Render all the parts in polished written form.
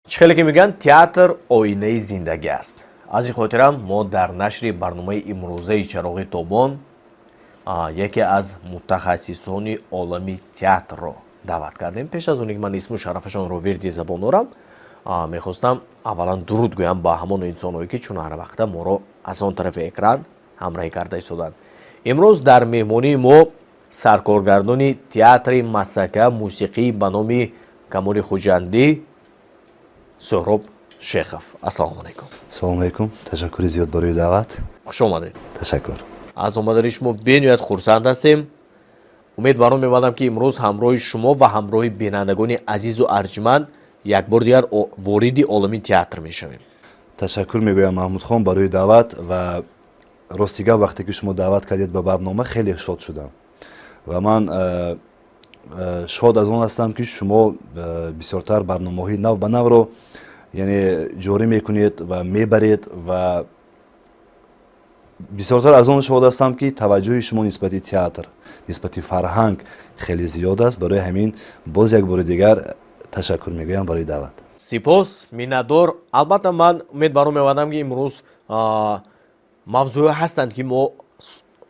Чӣ хеле ки мегӯянд, театр оинаи зиндагӣ аст. Аз ин хотирам мо дар нашри барномаи имрӯзаи «Чароғи тобон» яке аз мутахассисони олами театрро даъват кардем. Пеш аз оне ки ман исму шарафашонро вирди забон дорам, мехостам аввалан дуруд гӯям ба ҳамон инсонҳое, ки чун ҳар вақта моро аз он тарафи экран ҳамраҳӣ карда истоданд. Имрӯз дар меҳмонии мо саркоргардони театри Масака мусиқӣ ба номи Камоли Хуҷандӣ Суҳроб Шехов. Ассалому алайкум. Салому алайкум, ташаккури зиёд барои даъват. Хуш омадед. Ташаккур. Аз омадани шумо бениҳоят хурсанд ҳастем. Умед бар он мебандам, ки имрӯз ҳамроҳи шумо ва ҳамроҳи бинандагони азизу арҷманд як бор дигар вориди олами театр мешавем. Ташаккур мегӯям, Маҳмудхон, барои даъват. Ва рости гап, вақте ки шумо даъват кардед ба барнома, хеле шод шудам ва ман шод аз он ҳастам, ки шумо бисёртар барномаҳои нав ба навро, яъне, ҷорӣ мекунед ва мебаред. Ва бисёртар аз он шод ҳастам, ки таваҷҷӯҳи шумо нисбати театр, нисбати фарҳанг хеле зиёд аст. Барои ҳамин боз як бори дигар ташаккур мегӯям барои даъват. Сипос, миннатдор. Албатта, ман умед бар он мебандам, ки имрӯз мавзӯъҳое ҳастанд, ки мо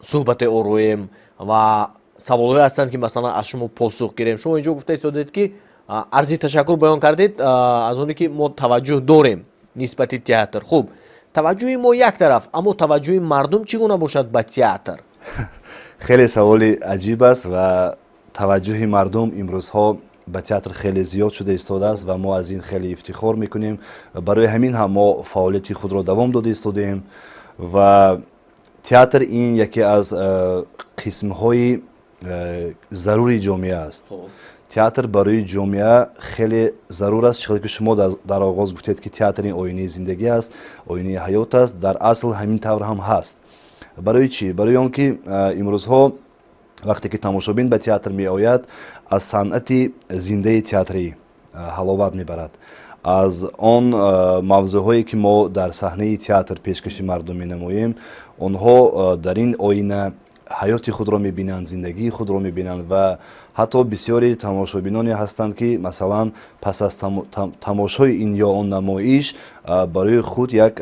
суҳбате ороем, ва саволҳое ҳастанд, ки масалан аз шумо посух гирем. Шумо инҷо гуфта истодед, ки арзи ташаккур баён кардед аз оне ки мо таваҷҷӯҳ дорем нисбати театр. Хуб, таваҷҷӯҳи мо як тараф, аммо таваҷҷӯҳи мардум чӣ гуна бошад ба театр? Хеле саволи аҷиб аст. Ва таваҷҷӯҳи мардум имрӯзҳо ба театр хеле зиёд шуда истодааст ва мо аз ин хеле ифтихор мекунем. Барои ҳамин ҳам мо фаъолияти худро давом дода истодаем. Ва театр ин яке аз қисмҳои зарури ҷомеа аст. Театр барои ҷомеа хеле зарур аст. Чӣ хеле ки шумо дар оғоз гуфтед, ки театр ин оинаи зиндагӣ аст, оинаи ҳаёт аст, дар асл ҳамин тавр ҳам ҳаст. Барои чӣ? Барои он ки имрӯзҳо вақте ки тамошобин ба театр меояд, аз санъати зиндаи театрӣ ҳаловат мебарад, аз он мавзӯъҳое, ки мо дар саҳнаи театр пешкаши мардум менамоем. Онҳо дар ин оина ҳаёти худро мебинанд, зиндагии худро мебинанд. Ва ҳатто бисёри тамошобиноне ҳастанд, ки масалан пас аз тамошои ин ё он намоиш барои худ як,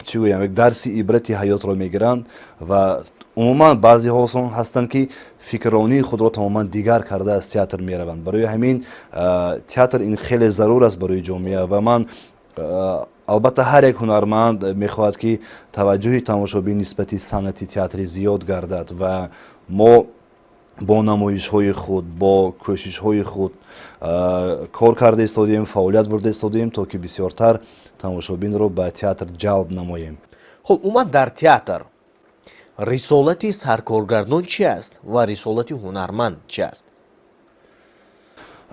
чӣ гӯям, як дарси ибрати ҳаётро мегиранд. Ва умуман баъзеҳосон ҳастанд, ки фикрронии худро тамоман дигар карда аз театр мераванд. Барои ҳамин театр ин хеле зарур аст барои ҷомеа. Ва ман, албатта, ҳар як ҳунарманд мехоҳад, ки таваҷҷӯҳи тамошобин нисбати санъати театрӣ зиёд гардад. Ва мо бо намоишҳои худ, бо кӯшишҳои худ кор карда истодем, фаъолият бурда истодем, то ки бисёртар тамошобинро ба театр ҷалб намоем. Хуб, умуман дар театр рисолати саркоргардон чи аст ва рисолати ҳунарманд чи аст?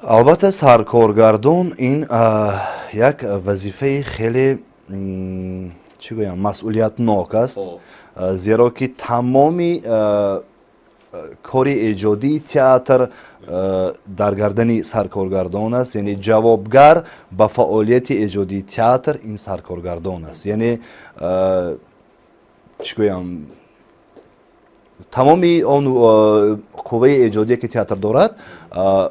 Албатта, саркоргардон ин як вазифаи хеле, чӣ гӯям, масъулиятнок аст, зеро ки тамоми кори эҷодии театр дар гардани саркоргардон аст. Яъне ҷавобгар ба фаъолияти эҷодии театр ин саркоргардон аст. Яъне, чӣ гӯям, тамоми он қувваи эҷодие, ки театр дорад,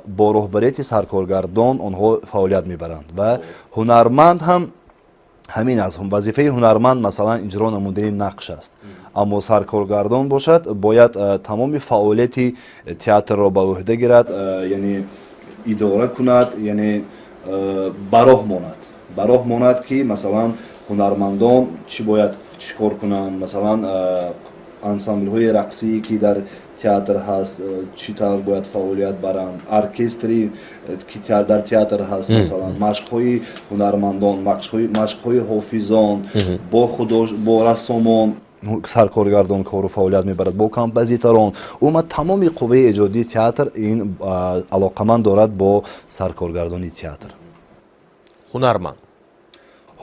бо роҳбарияти саркоргардон онҳо фаъолият мебаранд. Ва ҳунарманд ҳам ҳамин аст. Вазифаи ҳунарманд масалан иҷро намудани нақш аст, аммо саркоргардон бошад, бояд тамоми фаъолияти театрро ба ӯҳда гирад, яъне идора кунад, яъне ба роҳ монад, ки масалан ҳунармандон чӣ бояд, чӣ кор кунанд, масалан ансамблҳои рақсие, ки дар театр ҳаст, чӣ тавр бояд фаъолият баранд, оркестре, ки дар театр ҳаст, масалан машқҳои ҳунармандон, машқҳои ҳофизон, бо худо, бо рассомон саркоргардон кору фаъолият мебарад, бо композиторон. Умуман тамоми қувваи эҷодии театр ин алоқаманд дорад бо саркоргардони театр. Ҳунарманд?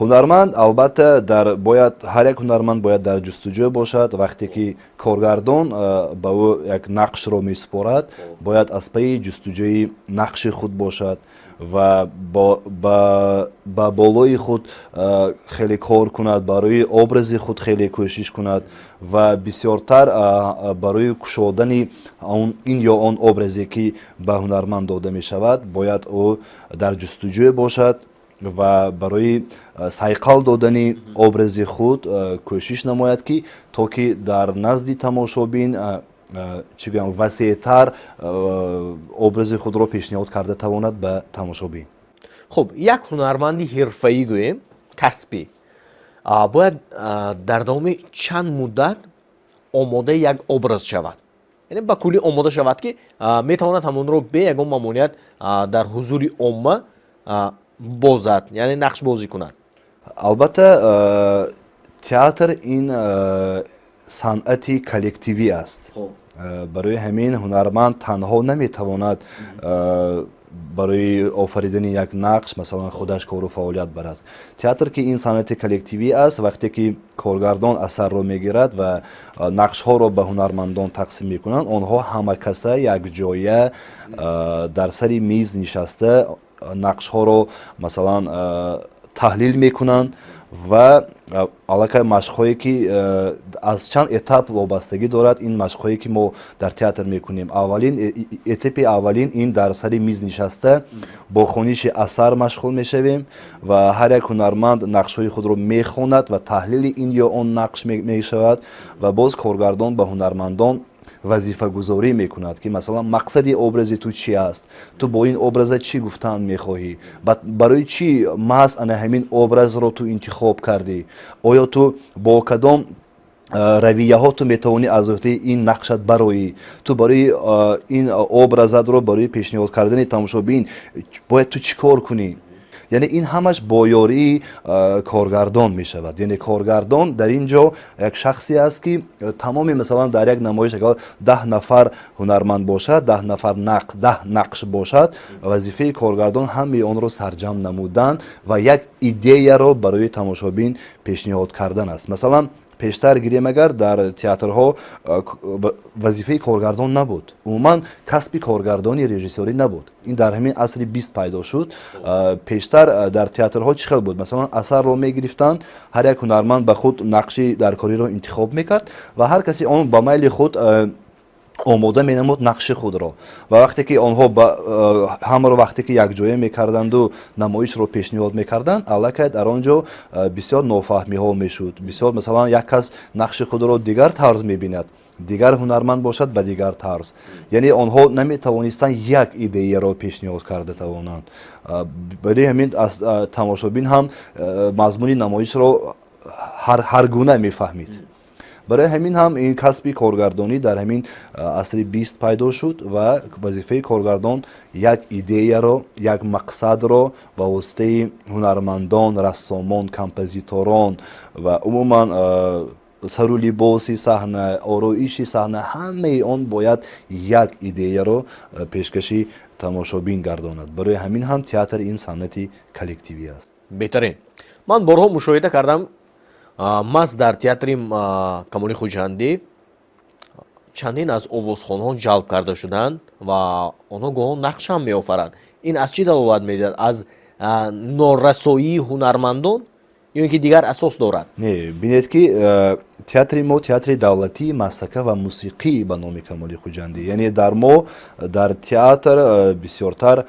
Ҳунарманд, албатта, дар бояд, ҳар як ҳунарманд бояд дар ҷустуҷӯ бошад. Вақте ки коргардон ба ӯ як нақшро месупорад, бояд аз пайи ҷустуҷӯи нақши худ бошад ва ба болои худ хеле кор кунад, барои образи худ хеле кӯшиш кунад ва бисёртар барои кушодани ин ё он образе, ки ба ҳунарманд дода мешавад, бояд ӯ дар ҷустуҷӯ бошад. Ва барои сайқал додани образи худ кӯшиш намояд, ки то ки дар назди тамошобин, чӣ гӯям, васеътар образи худро пешниҳод карда тавонад ба тамошобин. Хуб, як ҳунарманди ҳирфаӣ, гӯем, касбӣ бояд дар давоми чанд муддат омодаи як образ шавад, яъне ба куллӣ омода шавад, ки метавонад ҳамонро бе ягон мамоният дар ҳузури омма бозад, яъне нақшбозӣ кунад? Албатта, театр ин санъати коллективӣ аст. Барои ҳамин ҳунарманд танҳо наметавонад барои офаридани як нақш, масалан, худаш кору фаъолият барад. Театр ки ин санъати коллективӣ аст, вақте ки коргардон асарро мегирад ва нақшҳоро ба ҳунармандон тақсим мекунанд, онҳо ҳамакаса якҷоя дар сари миз нишаста нақшҳоро, масалан, таҳлил мекунанд ва аллакай машқҳое ки аз чанд этап вобастагӣ дорад, ин машқҳое ки мо дар театр мекунем. Аввалин этапи, аввалин ин дар сари миз нишаста бо хониши асар машғул мешавем ва ҳар як ҳунарманд нақшҳои худро мехонад ва таҳлили ин ё он нақш мешавад. Ва боз коргардон ба ҳунармандон вазифагузорӣ мекунад, ки, масалан, мақсади образи ту чи аст, ту бо ин образа чӣ гуфтан мехоҳӣ, барои чӣ маҳз ана ҳамин образро ту интихоб кардӣ, оё ту бо кадом равияҳо ту метавонӣ аз уҳдаи ин нақшат бароӣ, ту барои ин образатро барои пешниҳод кардани тамошобин бояд ту чӣ кор кунӣ. Яъне ин ҳамаш бо ёрии коргардон мешавад. Яъне коргардон дар ин ҷо як шахсе аст, ки тамоми, масалан, дар як намоиш агар 10 нафар ҳунарманд бошад, 10 нафар, 10 нақш бошад, вазифаи коргардон ҳамаи онро сарҷамъ намудан ва як идеяро барои тамошобин пешниҳод кардан аст. Масалан, пештар гирем агар, дар театрҳо вазифаи коргардон набуд, умуман касби коргардони режиссёрӣ набуд. Ин дар ҳамин асри 20 пайдо шуд. Пештар дар театрҳо чӣ хел буд? Масалан, асарро мегирифтанд, ҳар як ҳунарманд ба худ нақши даркориро интихоб мекард ва ҳар касе он ба майли худ омода менамуд нақши худро. Ва вақте ки онҳо ҳамаро вақте ки якҷоя мекарданду намоишро пешниҳод мекарданд, аллакай дар он ҷо бисёр нофаҳмиҳо мешуд. Бисёр, масалан, як кас нақши худро дигар тарз мебинад, дигар ҳунарманд бошад ба дигар тарз. Яъне онҳо наметавонистанд як идеяро пешниҳод карда тавонанд. Барои ҳамин тамошобин ҳам мазмуни намоишро ҳар гуна мефаҳмид. Барои ҳамин ҳам ин касби коргардонӣ дар ҳамин асри 20 пайдо шуд ва вазифаи коргардон як идеяро, як мақсадро ба воситаи ҳунармандон, рассомон, композиторон ва умуман сару либоси саҳна, ороиши саҳна, ҳамаи он бояд як идеяро пешкаши тамошобин гардонад. Барои ҳамин ҳам театр ин санъати коллективӣ аст. Беҳтарин. Ман борҳо мушоҳида кардам, маҳз дар театри Камоли Хуҷандӣ чандин аз овозхонҳо ҷалб карда шуданд ва онҳо гоҳо нақш ҳам меофаранд. Ин аз чӣ далолат медиҳад? Аз норасоии ҳунармандон ё ин ки дигар асос дорад? Не, бинед, ки театри мо театри давлатии мазҳака ва мусиқӣ ба номи Камоли Хуҷандӣ. Яъне дар мо дар театр бисёртар,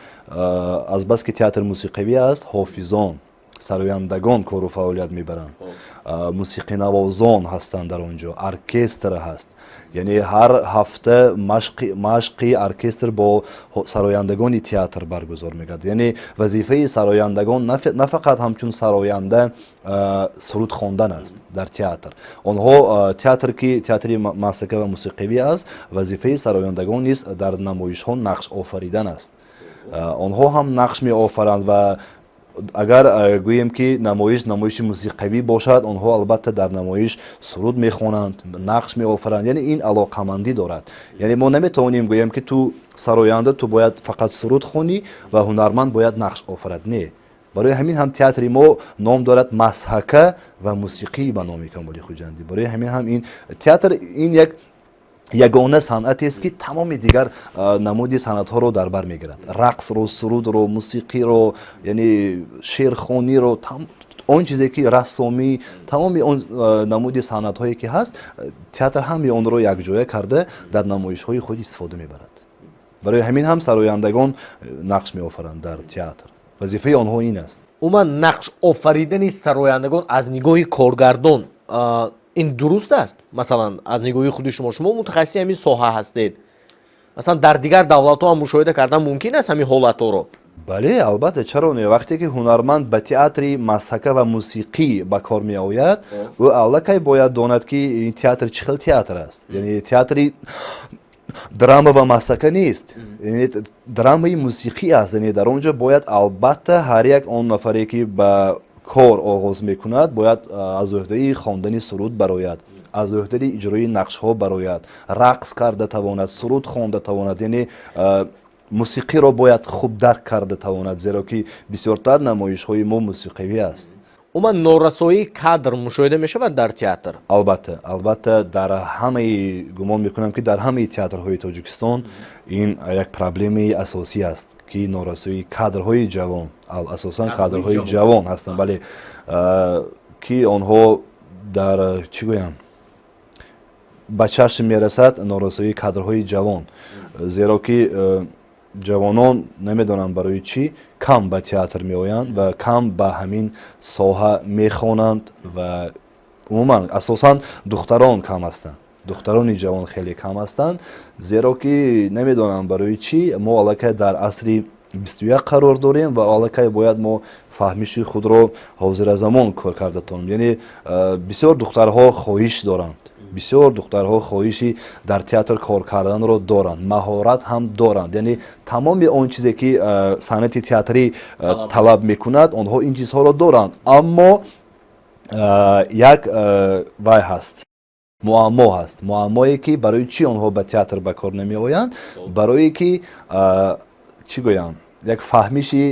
азбаски театр мусиқавӣ аст, ҳофизон, сарояндагон кору фаъолият мебаранд, мусиқинавозон ҳастанд дар он ҷо, оркестр ҳаст. Яъне ҳар ҳафта машқи оркестр бо сарояндагони театр баргузор мегардад. Яъне вазифаи сарояндагон на фақат ҳамчун сароянда суруд хондан аст дар театр. Онҳо, театр ки театри мазҳака ва мусиқивӣ аст, вазифаи сарояндагон низ дар намоишҳо нақш офаридан аст. Онҳо ҳам нақш меофаранд ва агар гӯем, ки намоиш намоиши мусиқавӣ бошад, онҳо албатта дар намоиш суруд мехонанд, нақш меофаранд. Яъне ин алоқамандӣ дорад. Яъне мо наметавонем гӯем, ки ту сароянда, ту бояд фақат суруд хонӣ ва ҳунарманд бояд нақш офарад. Не, барои ҳамин ҳам театри мо ном дорад мазҳака ва мусиқӣ ба номи Камоли Хуҷандӣ. Барои ҳамин ҳам ин театр ин як ягона санъатест, ки тамоми дигар намуди санъатҳоро дар бар мегирад: рақсро, сурудро, мусиқиро, яъне шеърхониро, он чизе ки рассомӣ, тамоми он намуди санъатҳое ки ҳаст, театр ҳамаи онро якҷоя карда дар намоишҳои худ истифода мебарад. Барои ҳамин ҳам сарояндагон нақш меофаранд дар театр, вазифаи онҳо ин аст. Умуман, нақш офаридани сарояндагон аз нигоҳи коргардон ин дуруст аст? Масалан, аз нигоҳи худи шумо, шумо мутахассиси ҳамин соҳа ҳастед, масалан, дар дигар давлатҳо ҳам мушоҳида кардан мумкин аст ҳамин ҳолатҳоро? Бале, албатта, чаро не? Вақте ки ҳунарманд ба театри мазҳака ва мусиқӣ ба кор меояд, ӯ аллакай бояд донад, ки ин театр чӣ хел театр аст. Яъне театри драма ва мазҳака нест, яъне драмаи мусиқӣ аст. Яъне дар он ҷо бояд, албатта, ҳар як он нафаре, ки ба кор оғоз мекунад, бояд аз ӯҳдаи хондани суруд барояд, аз ӯҳдаи иҷрои нақшҳо барояд, рақс карда тавонад, суруд хонда тавонад, яъне мусиқиро бояд хуб дарк карда тавонад, зеро ки бисёртар намоишҳои мо мусиқивӣ аст. Умуман, норасоии кадр мушоҳида мешавад дар театр? Албатта, албатта, дар ҳамаи, гумон мекунам, ки дар ҳамаи театрҳои Тоҷикистон ин як проблемаи асосӣ аст, ки норасоии кадрҳои ҷавон, асосан кадрҳои ҷавон ҳастанд. Бале, ки онҳо дар, чӣ гӯям, ба чашм мерасад норасоии кадрҳои ҷавон, зеро ки ҷавонон, намедонам барои чӣ, кам ба театр меоянд ва кам ба ҳамин соҳа мехонанд ва умуман, асосан духтарон кам ҳастанд, духтарони ҷавон хеле кам ҳастанд, зеро ки намедонам барои чӣ, мо аллакай дар асри 21 қарор дорем ва аллакай бояд мо фаҳмиши худро ҳозиразамон кор карда тонем. Яъне бисёр духтарҳо хоҳиш доранд, бисёр духтарҳо хоҳиши дар театр кор карданро доранд, маҳорат ҳам доранд, яъне тамоми он чизе, ки санъати театрӣ талаб мекунад, онҳо ин чизҳоро доранд. Аммо як вай ҳаст, муаммо ҳаст, муаммое, ки барои чӣ онҳо ба театр ба кор намеоянд? Барое ки, чӣ гӯям, як фаҳмиши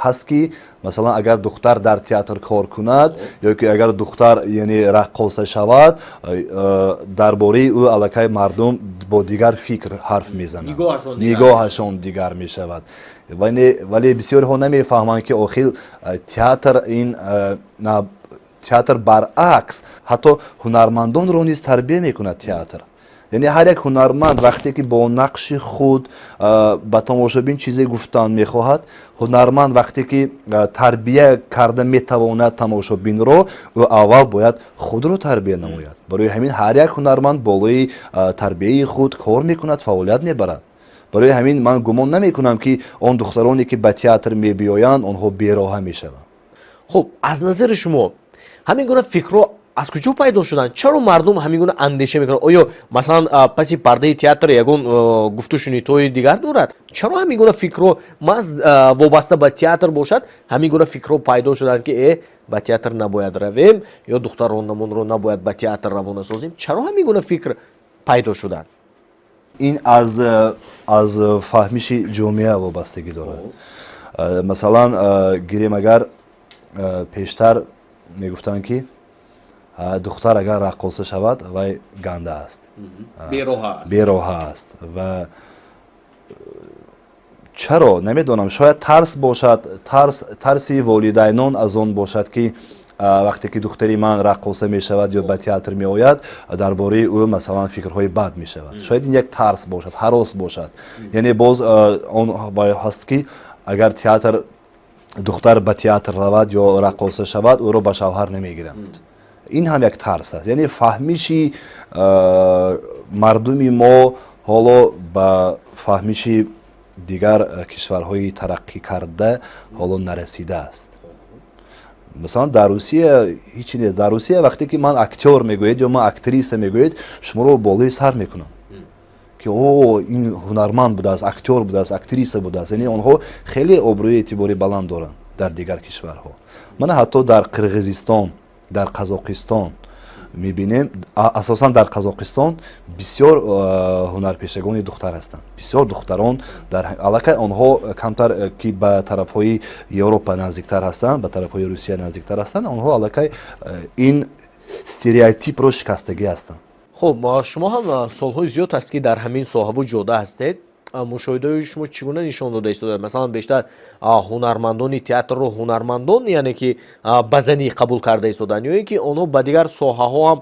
ҳаст, ки масалан, агар духтар дар театр кор кунад ё ки агар духтар, яъне, раққоса шавад, дар бораи ӯ аллакай мардум бо дигар фикр ҳарф мезананд, нигоҳашон дигар мешавад. Вале бисёриҳо намефаҳманд, ки охир театр ин театр баръакс, ҳатто ҳунармандонро низ тарбия мекунад театр. Яъне ҳар як ҳунарманд, вақте ки бо нақши худ ба тамошобин чизе гуфтан мехоҳад, ҳунарманд вақте ки тарбия карда метавонад тамошобинро, ӯ аввал бояд худро тарбия намояд. Барои ҳамин ҳар як ҳунарманд болои тарбияи худ кор мекунад, фаъолият мебарад. Барои ҳамин ман гумон намекунам, ки он духтароне, ки ба театр мебиёянд, онҳо бероҳа мешаванд. Хуб, аз назари шумо, ҳамин гуна фикрҳо аз куҷо пайдо шуданд? Чаро мардум ҳамин гуна андеша мекунанд? Оё, масалан, паси пардаи театр ягон гуфтушунидҳои дигар дорад? Чаро ҳамин гуна фикрҳо, маҳз вобаста ба театр бошад, ҳамин гуна фикрҳо пайдо шуданд, ки ба театр набояд равем ё духтаронамонро набояд ба театр равона созем? Чаро ҳамин гуна фикр пайдо шуданд? Ин аз фаҳмиши ҷомеа вобастагӣ дорад. Масалан, гирем, агар пештар мегуфтанд, ки духтар агар раққоса шавад, вай ганда аст, бероҳа аст. Ва чаро, намедонам, шояд тарс бошад, тарси волидайнон аз он бошад, ки вақте ки духтари ман раққоса мешавад ё ба театр меояд, дар бораи ӯ, масалан, фикрҳои бад мешавад. Шояд ин як тарс бошад, ҳарос бошад. Яъне боз он ҳаст, ки агар театр духтар ба театр равад ё раққоса шавад, ӯро ба шавҳар намегиранд. Ин ҳам як тарс аст. Яъне фаҳмиши мардуми мо ҳоло ба фаҳмиши дигар кишварҳои тараққӣ карда ҳоло нарасидааст. Масалан, дар Русия ҳечи нест. Дар Русия вақте ки «ман актёр» мегӯед ё «ман актриса» мегӯед, шуморо болои сар мекунанд, ки о, ин ҳунарманд будааст, актёр будааст, актриса будааст. Яъне онҳо хеле обрӯи эътибори баланд доранд дар дигар кишварҳо. Мана, ҳатто дар Қирғизистон, дар Қазоқистон мебинем, асосан дар Қазоқистон бисёр ҳунарпешагони духтар ҳастанд, бисёр духтарон дар аллакай онҳо камтар, ки ба тарафҳои Европа наздиктар ҳастанд, ба тарафҳои Русия наздиктар ҳастанд, онҳо аллакай ин стереотипро шикастагӣ ҳастанд. Хуб, шумо ҳам солҳои зиёд аст, ки дар ҳамин соҳаву ҷода ҳастед. Мушоҳидаҳои шумо чӣ гуна нишон дода истодааст? Масалан, бештар ҳунармандони театрро ҳунармандон, яъне ки ба занӣ қабул карда истоданд ё ин ки онҳо ба дигар соҳаҳо ҳам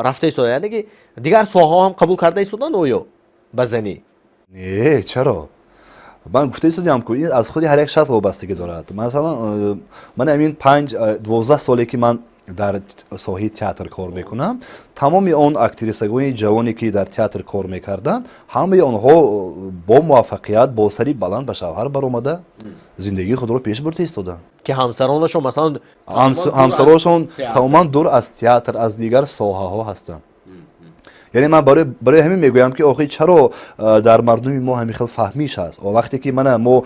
рафта истоданд, яъне ки дигар соҳаҳо ҳам қабул карда истоданд оё ба занӣ? Не, чаро? Ман гуфта истодиам, ку ин аз худи ҳар як шахс вобастагӣ дорад. Масалан, ман ҳамин 5-12 соле, ки ман дар соҳаи театр кор мекунам, тамоми он актрисагони ҷавоне, ки дар театр кор мекарданд, ҳамаи онҳо бо муваффақият, бо сари баланд ба шавҳар баромада, зиндагии худро пеш бурда истоданд. Ки ҳамсаронашон, масалан, ҳамсарошон тамоман дур аз театр, аз дигар соҳаҳо ҳастанд. Яъне ман барои ҳамин мегӯям, ки охир чаро дар мардуми мо ҳамин хел фаҳмиш ҳаст? Вақте ки мана мо,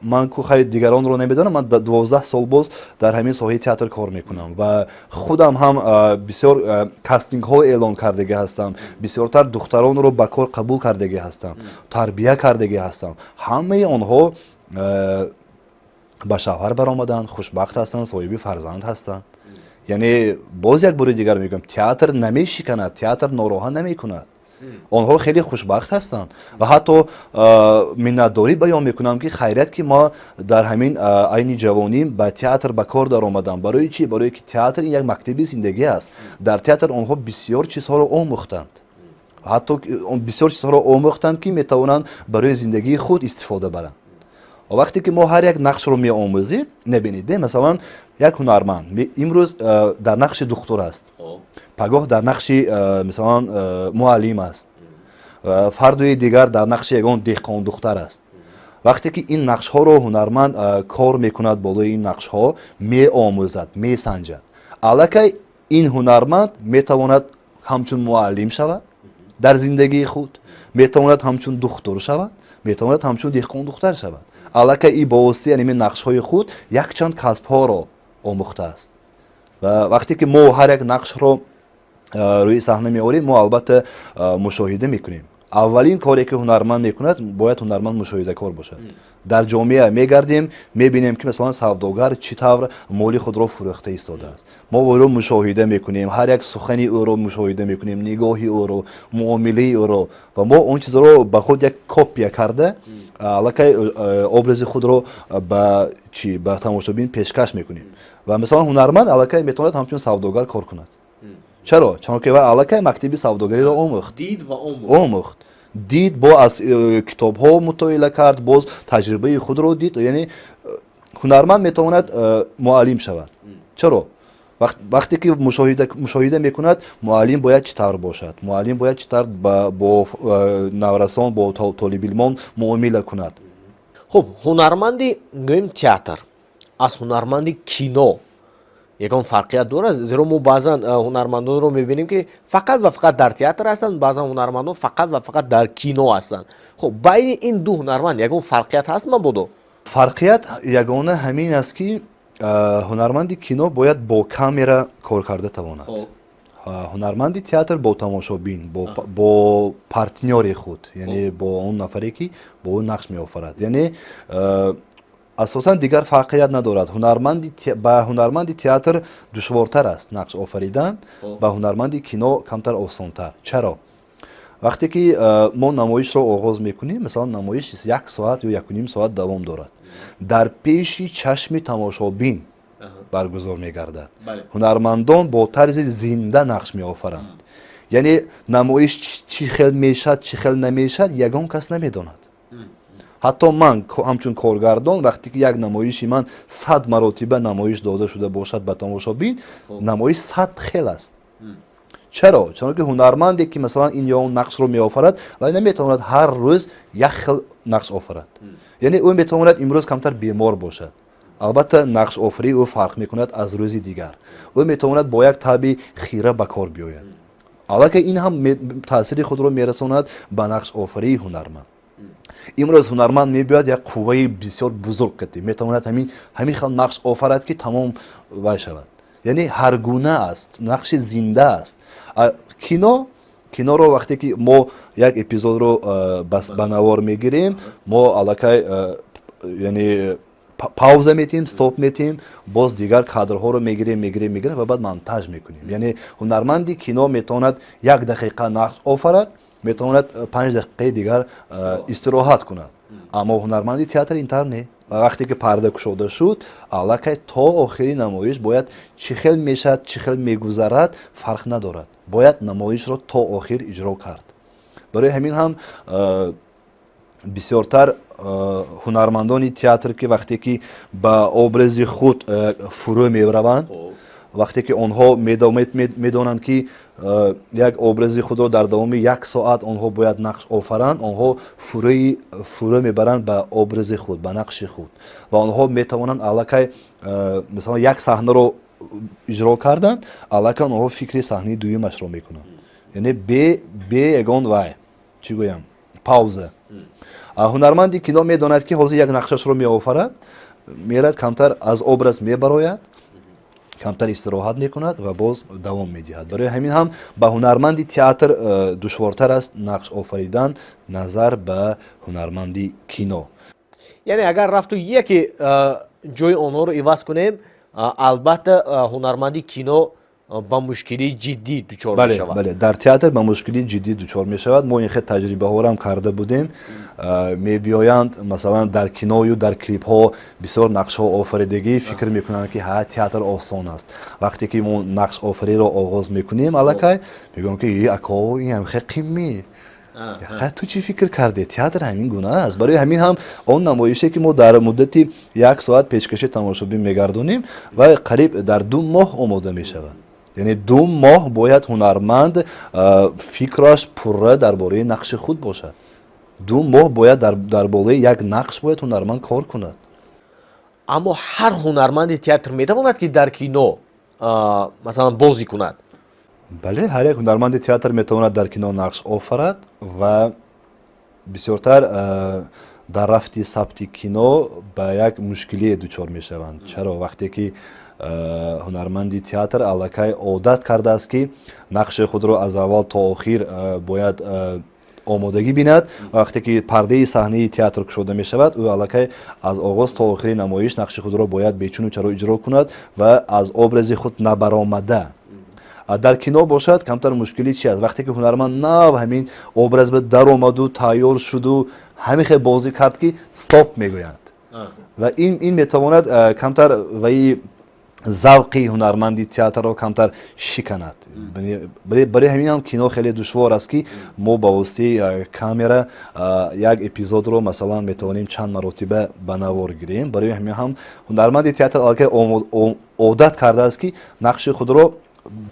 ман ку хай дигаронро намедонам, ман 12 сол боз дар ҳамин соҳаи театр кор мекунам ва худам ҳам бисёр кастингҳо эълон кардагӣ ҳастам, бисёртар духтаронро ба кор қабул кардагӣ ҳастам, тарбия кардагӣ ҳастам. Ҳамаи онҳо ба шавҳар баромаданд, хушбахт ҳастанд, соҳиби фарзанд ҳастанд. Яъне боз як бори дигар мегӯям, театр намешиканад, театр нороҳат намекунад, онҳо хеле хушбахт ҳастанд ва ҳатто миннатдорӣ баён мекунам, ки хайрият, ки ма дар ҳамин айни ҷавонӣ ба театр ба кор даромадам. Барои чӣ? Барое ки театр ин як мактаби зиндагӣ аст. Дар театр онҳо бисёр чизҳоро омӯхтанд, ҳатто бисёр чизҳоро омӯхтанд, ки метавонанд барои зиндагии худ истифода баранд. Вақте ки мо ҳар як нақшро меомӯзем, небинед, масалан, як ҳунарманд имрӯз дар нақши духтур аст, пагоҳ дар нақши, мисалан, муаллим аст, фардои дигар дар нақши ягон деҳқондухтар аст. Вақте ки ин нақшҳоро ҳунарманд кор мекунад, болои ин нақшҳо меомӯзад, месанҷад, аллакай ин ҳунарманд метавонад ҳамчун муаллим шавад дар зиндагии худ, метавонад ҳамчун духтур шавад, метавонад ҳамчун деҳқондухтар шавад. Аллакай и бо воситаи ҳамин нақшҳои худ якчанд касбҳоро омӯхтааст. Ва вақте ки мо ҳар як нақшро рӯи саҳна меорем, мо албатта мушоҳида мекунем. Аввалин коре, ки ҳунарманд мекунад, бояд ҳунарманд мушоҳидакор бошад. Дар ҷомеа мегардем, мебинем, ки масалан савдогар чӣ тавр моли худро фурӯхта истодааст. Мо ӯро мушоҳида мекунем, ҳар як сухани ӯро мушоҳида мекунем, нигоҳи ӯро, муомилаи ӯро, ва мо он чизро ба худ як копия карда, аллакай образи худро ба чи ба тамошобин пешкаш мекунем. Ва масалан ҳунарманд аллакай метавонад ҳамчун савдогар кор кунад. Чаро? Чунки вай аллакай мактаби савдогариро омӯхт. Дид ва омӯхт, дид, бо аз китобҳо мутоила кард, боз таҷрибаи худро дид. Яъне ҳунарманд метавонад муаллим шавад. Чаро? Вақте ки мушоҳида мекунад, муаллим бояд чӣ тавр бошад, муаллим бояд чӣ тавр бо наврасон, бо толибилмон муомила кунад. Хуб, ҳунарманди, гӯем, театр аз ҳунарманди кино ягон фарқият дорад? Зеро мо баъзан ҳунармандонро мебинем, ки фақат ва фақат дар театр ҳастанд, баъзан ҳунармандон фақат ва фақат дар кино ҳастанд. Хуб, байни ин ду ҳунарманд ягон фарқият ҳаст мабодо? Фарқият ягона ҳамин аст, ки ҳунарманди кино бояд бо камера кор карда тавонад, ҳунарманди театр бо тамошобин, бо партнёри худ, яъне бо он нафаре, ки бо ӯ нақш меофарад. Яъне асосан дигар фарқият надорад. Ба ҳунарманди театр душвортар аст нақш офаридан, ба ҳунарманди кино камтар осонтар. Чаро? Вақте ки мо намоишро оғоз мекунем, масалан, намоиш як соат ё 1,5 соат давом дорад, дар пеши чашми тамошобин баргузор мегардад, ҳунармандон бо тарзи зинда нақш меофаранд. Яъне намоиш чӣ хел мешавад, чӣ хел намешавад, ягон кас намедонад. Ҳатто ман ҳамчун коргардон, вақте ки як намоиши ман 100 маротиба намоиш дода шуда бошад ба тамошобин, намоиш 100 хел аст. Чаро? Чунки ҳунарманде, ки масалан ин ё он нақшро меофарад, вай наметавонад ҳар рӯз як хел нақш офарад. Яъне ӯ метавонад имрӯз камтар бемор бошад, албатта нақшофарии ӯ фарқ мекунад аз рӯзи дигар. Ӯ метавонад бо як таъби хира ба кор биёяд. Аллакай ин ҳам таъсири худро мерасонад ба нақшофарии ҳунарманд. Имрӯз ҳунарманд мебиёяд, як қувваи бисёр бузург кати метавонад ҳамин хел нақш офарад, ки тамом вай шавад. Яъне ҳар гуна аст, нақши зинда аст. Киноро вақте ки мо як эпизодро ба навор мегирем, мо аллакай, яъне, пауза метиҳем, стоп метиҳем, боз дигар кадрҳоро мегирем, мегирем, мегирем ва баъд монтаж мекунем. Яъне ҳунарманди кино метавонад як дақиқа нақш офарад, метавонад 5 дақиқаи дигар истироҳат кунад, аммо ҳунарманди театр ин тавр не. Ва вақте ки парда кушода шуд, аллакай то охири намоиш бояд, чӣ хел мешавад, чӣ хел мегузарад, фарқ надорад, бояд намоишро то охир иҷро кард. Барои ҳамин ҳам Бисёртар ҳунармандони театр, ки вақте ки ба образи худ фурӯ мераванд, вақте ки онҳо медонанд, ки як образи худро дар давоми як соат онҳо бояд нақш офаранд, онҳо фурӯ мебаранд ба образи худ, ба нақши худ, ва онҳо метавонанд аллакай, масалан, як саҳнаро иҷро карданд, аллакай онҳо фикри саҳнаи дуюмашро мекунанд, яъне бе ягон вай, чӣ гӯям, пауза. Ҳунарманди кино медонад, ки ҳозир як нақшашро меофарад, мерад, камтар аз образ мебарояд, камтар истироҳат мекунад ва боз давом медиҳад. Барои ҳамин ҳам ба ҳунарманди театр душвортар аст нақш офаридан назар ба ҳунарманди кино. Яъне агар рафту яке ҷои онҳоро иваз кунем, албатта ҳунарманди кино ба мушкилии ҷиддӣ дучор мешавад. Бале, дар театр ба мушкилии ҷиддӣ дучор мешавад. Мо ин хел таҷрибаҳоро карда будем. Мебиёянд, масалан, дар киною дар клипҳо бисёр нақшҳо офаридагӣ, фикр мекунанд, ки ҳа, театр осон аст. Вақте ки мо нақш офариро оғоз мекунем, аллакай мегӯям, ки ако, ин ҳам хел қиммӣ. Ту чӣ фикр кардӣ? Театр ҳамин гуна аст. Барои ҳамин ҳам он намоише, ки мо дар муддати як соат пешкаши тамошобин мегардонем, ва қариб дар 2 моҳ омода мешавад. Яъне 2 моҳ бояд ҳунарманд фикраш пурра дар бораи нақши худ бошад. 2 моҳ бояд дар болои як нақш бояд ҳунарманд кор кунад. Аммо ҳар ҳунарманди театр метавонад, ки дар кино, масалан, бозӣ кунад? Бале, ҳар як ҳунарманди театр метавонад дар кино нақш офарад. Ва бисёртар дар рафти сабти кино ба як мушкилие дучор мешаванд. Чаро? Вақте ки ҳунарманди театр аллакай одат кардааст, ки нақши худро аз аввал то охир бояд омодагӣ бинад, вақте ки пардаи саҳнаи театр кушода мешавад, ӯ аллакай аз оғоз то охири намоиш нақши худро бояд бечуну чаро иҷро кунад ва аз образи худ набаромада. Дар кино бошад, камтар мушкилӣ чи аст? Вақте ки ҳунарманд нав ҳамин образ ба даромаду тайёр шуду ҳамин хел бозӣ кард, ки стоп мегӯянд, ва ин метавонад камтар ваи завқи ҳунарманди театрро камтар шиканад. Барои ҳамин ҳам кино хеле душвор аст, ки мо ба воситаи камера як эпизодро, масалан, метавонем чанд маротиба ба навор гирем. Барои ҳамин ҳам ҳунарманди театр аллакай одат кардааст, ки нақши худро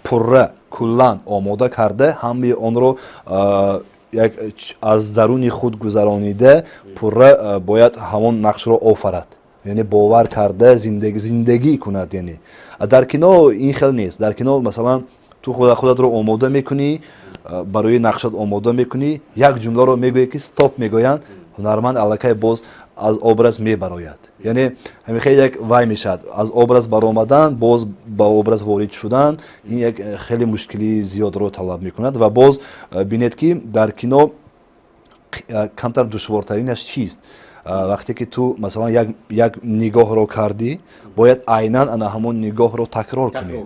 пурра, куллан омода карда, ҳамаи онро як аз даруни худ гузаронида, пурра бояд ҳамон нақшро офарад, яъне бовар карда зиндагӣ кунад. Яъне дар кино ин хел нест. Дар кино, масалан, ту худатро омода мекунӣ, барои нақшат омода мекунӣ, як ҷумларо мегӯӣ, ки стоп мегӯянд, ҳунарманд аллакай боз аз образ мебарояд. Яъне ҳамин хел як вай мешавад: аз образ баромадан, боз ба образ ворид шудан. Ин як хеле мушкилии зиёдро талаб мекунад. Ва боз бинед, ки дар кино камтар душвортаринаш чист? Вақте ки ту, масалан, як нигоҳро кардӣ, бояд айнан ана ҳамон нигоҳро такрор кунӣ.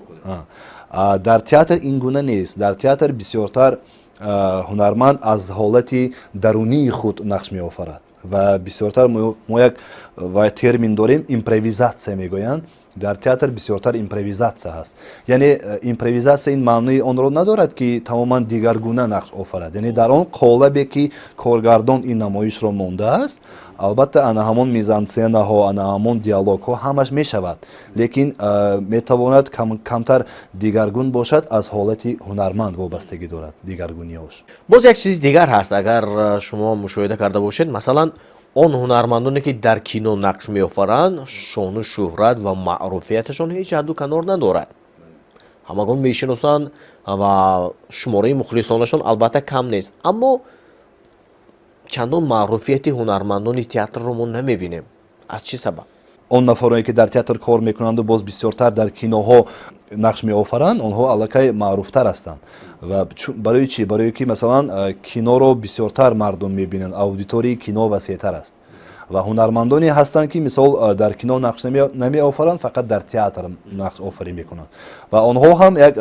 Дар театр ин гуна нест. Дар театр бисёртар ҳунарманд аз ҳолати дарунии худ нақш меофарад ва бисёртар мо як ва термин дорем, импровизатсия мегӯянд. Дар театр бисёртар импровизатсия ҳаст. Яъне импровизатсия ин маънои онро надорад, ки тамоман дигаргуна нақш офарад. Яъне дар он қолабе, ки коргардон ин намоишро мондааст, албатта, ана ҳамон мизансценаҳо, ана ҳамон диалогҳо ҳамаш мешавад, лекин метавонад камтар дигаргун бошад. Аз ҳолати ҳунарманд вобастагӣ дорад дигаргуниҳош. Боз як чизи дигар ҳаст. Агар шумо мушоҳида карда бошед, масалан, он ҳунармандоне, ки дар кино нақш меофаранд, шону шӯҳрат ва маъруфияташон ҳеҷ ҳадду канор надорад, ҳамагон мешиносанд ва шумораи мухлисонашон албатта кам нест. Аммо чандон маъруфияти ҳунармандони театрро мо намебинем. Аз чӣ сабаб? Он нафароне, ки дар театр кор мекунанду боз бисёртар дар киноҳо нақш меофаранд, онҳо аллакай маъруфтар ҳастанд. Ва барои чӣ? Барое ки, масалан, киноро бисёртар мардум мебинанд, аудиторияи кино васеътар аст. Ва ҳунармандоне ҳастанд, ки, мисол, дар кино нақш намеофаранд, фақат дар театр нақш офарӣ мекунанд, ва онҳо ҳам як,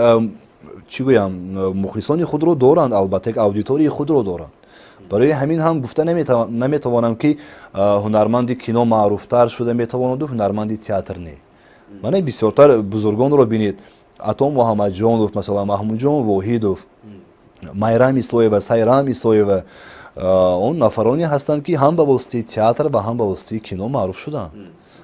чӣ гӯям, мухлисони худро доранд, албатта, як аудиторияи худро доранд. Барои ҳамин ҳам гуфта наметавонам, ки ҳунарманди кино маъруфтар шуда метавонаду ҳунарманди театр не. Мана, бисёртар бузургонро бинед: Ато Муҳаммадҷонов, масалан, Маҳмудҷон Воҳидов, Майрам Исоева, Сайрам Исоева. Он нафароне ҳастанд, ки ҳам ба воситаи театр ва ҳам ба воситаи кино маъруф шуданд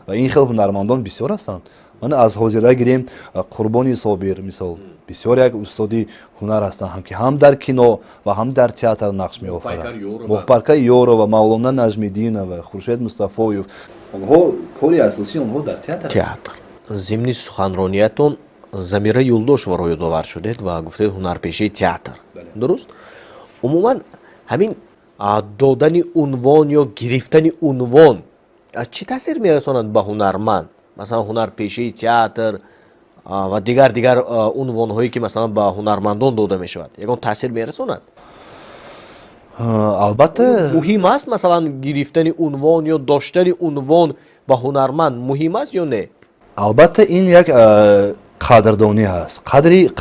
ва ин хел ҳунармандон бисёр ҳастанд. Мана, аз ҳозира гирем, Қурбони Собир, мисол, бисёр як устоди ҳунар ҳастанд, ҳам ки ҳам дар кино ва ҳам дар театр нақш меофаранд. Моҳпарка Ёрова, Мавлона Наҷмиддинова, Хуршед Мустафоев, онҳо кори асосии онҳо дар театр. Театр. Зимни суханрониятон Замира Юлдошеваро ёдовар шудед ва гуфтед, ҳунарпешаи театр, дуруст. Умуман, ҳамин додани унвон ё гирифтани унвон чӣ таъсир мерасонад ба ҳунарманд? Масалан, ҳунарпешаи театр ва дигар унвонҳое, ки, масалан, ба ҳунармандон дода мешавад, ягон таъсир мерасонад? Албатта. Муҳим аст, масалан, гирифтани унвон ё доштани унвон ба ҳунарманд муҳим аст ё не? Албатта, ин як қадрдонӣ ҳаст,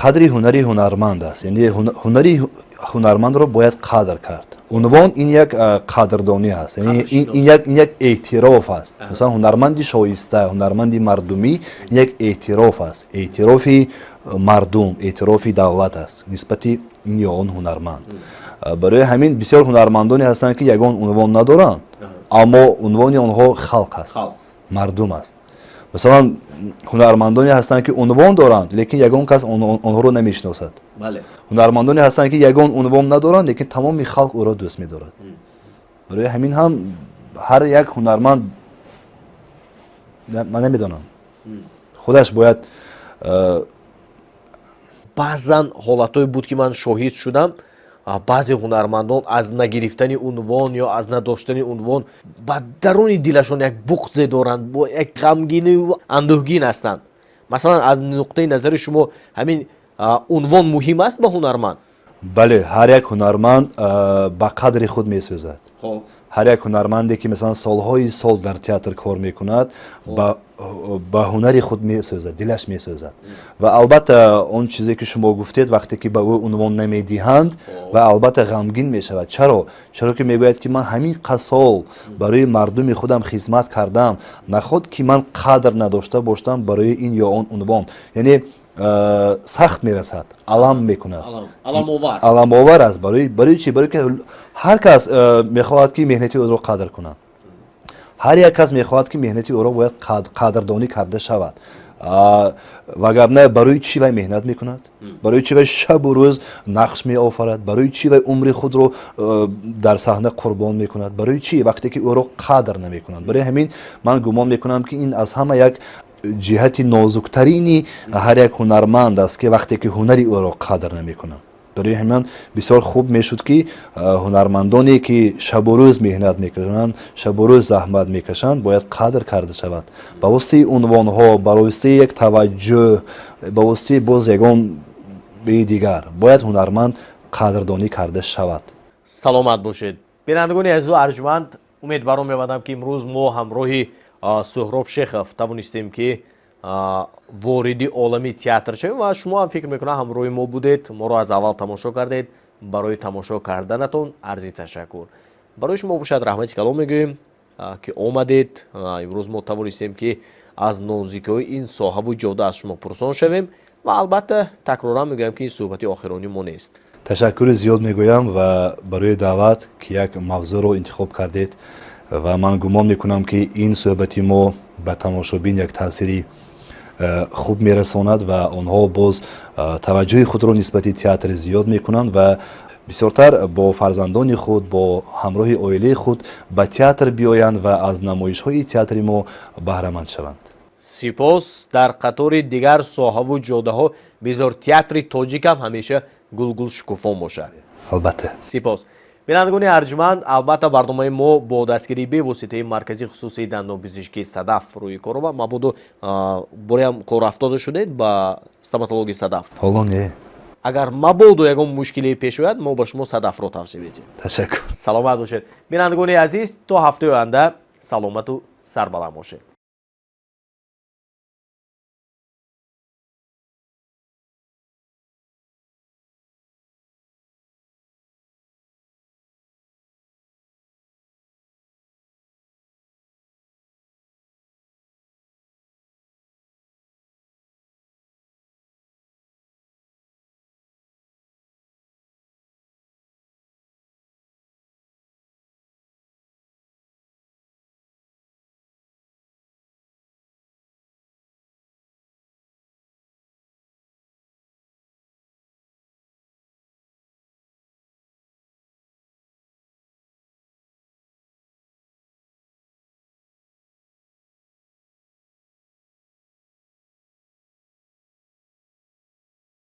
қадри ҳунари ҳунарманд аст, яъне ҳунари ҳунармандро бояд қадр кард. Унвон ин як қадрдонӣ аст, ин як эътироф аст. Масалан, ҳунарманди шоиста, ҳунарманди мардумӣ, ин як эътироф аст, эътирофи мардум, эътирофи давлат аст нисбати ин ё он ҳунарманд. Барои ҳамин бисёр ҳунармандоне ҳастанд, ки ягон унвон надоранд, аммо унвони онҳо халқ аст, мардум аст. Масалан, ҳунармандоне ҳастанд, ки унвон доранд, лекин ягон кас онҳоро намешиносад. Ҳунармандоне ҳастанд, ки ягон унвон надоранд, лекин тамоми халқ ӯро дӯст медорад. Барои ҳамин ҳам ҳар як ҳунарманд, ман намедонам, худаш бояд Баъзан ҳолатҳое буд, ки ман шоҳид шудам, баъзе ҳунармандон аз нагирифтани унвон ё аз надоштани унвон ба даруни дилашон як буғзе доранд, як ғамгинию андӯҳгин ҳастанд. Масалан, аз нуқтаи назари шумо ҳамин унвон муҳим аст ба ҳунарманд? Бале, ҳар як ҳунарманд ба қадри худ месӯзад. Ҳар як ҳунарманде, ки, масалан, солҳои сол дар театр кор мекунад, ба ҳунари худ месӯзад, дилаш месӯзад. Ва албатта, он чизе, ки шумо гуфтед, вақте ки ба ӯ унвон намедиҳанд ва албатта ғамгин мешавад. Чаро ки мегӯяд, ки ман ҳамин қад сол барои мардуми худам хизмат кардам, наход ки ман қадр надошта боштам барои ин ё он унвон? Яъне сахт мерасад, алам мекунад. Аламовар аст. Барои чи? Барои ки ҳар кас мехоҳад, ки меҳнати ӯро қадр кунад, ҳар як кас мехоҳад, ки меҳнати ӯро бояд қадрдонӣ карда шавад. Вагарна барои чӣ вай меҳнат мекунад, барои чӣ вай шабу рӯз нақш меофарад, барои чӣ вай умри худро дар саҳна қурбон мекунад? Барои чӣ, вақте ки ӯро қадр намекунад? Барои ҳамин ман гумон мекунам, ки ин аз ҳама як ҷиҳати нозуктарини ҳар як ҳунарманд аст, ки вақте ки ҳунари ӯро қадр намекунанд. Барои ҳамин бисёр хуб мешуд, ки ҳунармандоне, ки шабу рӯз меҳнат мекунанд, шабу рӯз заҳмат мекашанд, бояд қадр карда шавад ба воситаи унвонҳо, ба воситаи як таваҷҷӯҳ, ба воситаи боз ягон дигар. Бояд ҳунарманд қадрдонӣ карда шавад. Саломат бошед. Бинандагони азизу арҷманд, умедварон мебандам, ки имрӯз мо ҳамроҳи Суҳроб Шехов тавонистем, ки вориди олами театр шавем ва шумо ҳам, фикр мекунам, ҳамроҳи мо будед, моро аз аввал тамошо кардед. Барои тамошо карданатон арзи ташаккур. Барои шумо бошад, раҳмати калом мегӯем, ки омадед. Имрӯз мо тавонистем, ки аз нозикиҳои ин соҳаву ҷода аз шумо пурсон шавем ва албатта, такроран мегӯям, ки ин суҳбати охирони мо нест. Ташаккури зиёд мегӯям ва барои даъват, ки як мавзӯъро интихоб кардед, ва ман гумон мекунам, ки ин суҳбати мо ба тамошобин як таъсири хуб мерасонад ва онҳо боз таваҷҷӯҳи худро нисбати театр зиёд мекунанд ва бисёртар бо фарзандони худ, бо ҳамроҳи оилаи худ ба театр биёянд ва аз намоишҳои театри мо баҳраманд шаванд. Сипос. Дар қатори дигар соҳаву ҷодаҳо бизор театри тоҷикам ҳамеша гулгул шукуфон бошад. Албатта. Сипос. Бинандагони арҷманд, албатта, барномаи мо бо дастгирии бевоситаи Маркази хусусии дандонпизишкии «Садаф» рӯи кор омад. Мабодо бореам кор афтода шудед ба стоматологи «Садаф»? Ҳоло не. Агар мабодо ягон мушкиле пеш ояд, мо ба шумо «Садафро» тавсия медиҳем. Ташаккур. Саломат бошед. Бинандагони азиз, то ҳафтаи оянда саломату сарбаланд бошед.